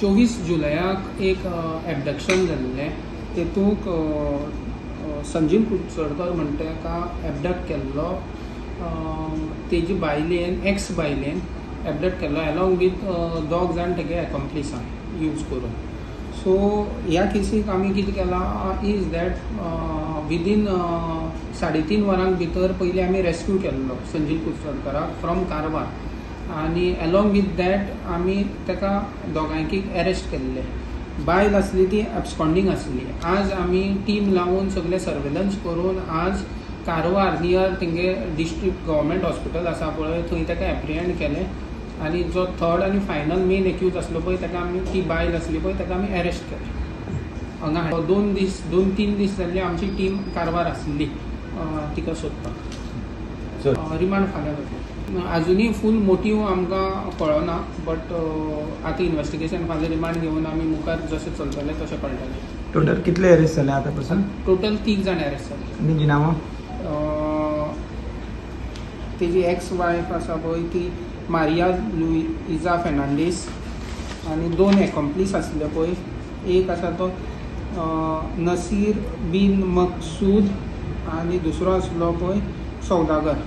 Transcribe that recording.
24 जुलयाक एक एबडक्शन जाल्लें. तेतूंक संजीव कुडचडकर म्हणटा ताका एबडक्ट केल्लो, तेजी बायलेन, एक्स बायलेन एबडक्ट केल्लो एलॉंग वीथ दोग जाण तेगे एकॉम्प्लिसान यूज करून. सो ह्या केसीक आमी कितें केलां is that within 3.5 वरां भितर पयलीं आमी रेस्क्यू केल्लो संजीव कुडचडकराक फ्रॉम कारवार आनी एलॉंग वीथ that आमी ताका दोगांयकी एरेस्ट केल्ले. बायल आसली ती एबस्कॉन्डींग आसली. आज आमी टीम लावन सगळे सर्वेलन्स करून आज कारवार नियर तेंगे डिस्ट्रिक्ट गव्हर्मेंट हॉस्पिटल आसा पळय, थंय ताका एप्रिहेंड केलें आनी जो थर्ड आनी फायनल मेन एक्यूज आसलो पळय, ताका आमी, ती बायल आसली पळय, ताका आमी एरेस्ट केलें हांगा. 2 दीस, 2-3 दीस जाल्ले आमची टीम कारवार आसली तिका सोदपाक. रिमांड फाल्यां जातलो. आजुनूय फूल मोटीव आमकां कळना, बट आतां इन्वेस्टिगेशन फाल्यां रिमांड घेवन आमी मुखार जशें चलतलें तशें कळटलें. टोटल कितले अरेस्ट जाले आतां पासून? टोटल तीग जाण अरेस्ट जाले. आनी तेंची नांवां? तेजी एक्स वायफ आसा पळय ती मारिया लुइजा फेर्नांडीस आनी दोन एकॉम्प्लीस आसले पळय, एक आसा तो नसीर बीन मकसूद आनी दुसरो आसलो पळय सौदागर.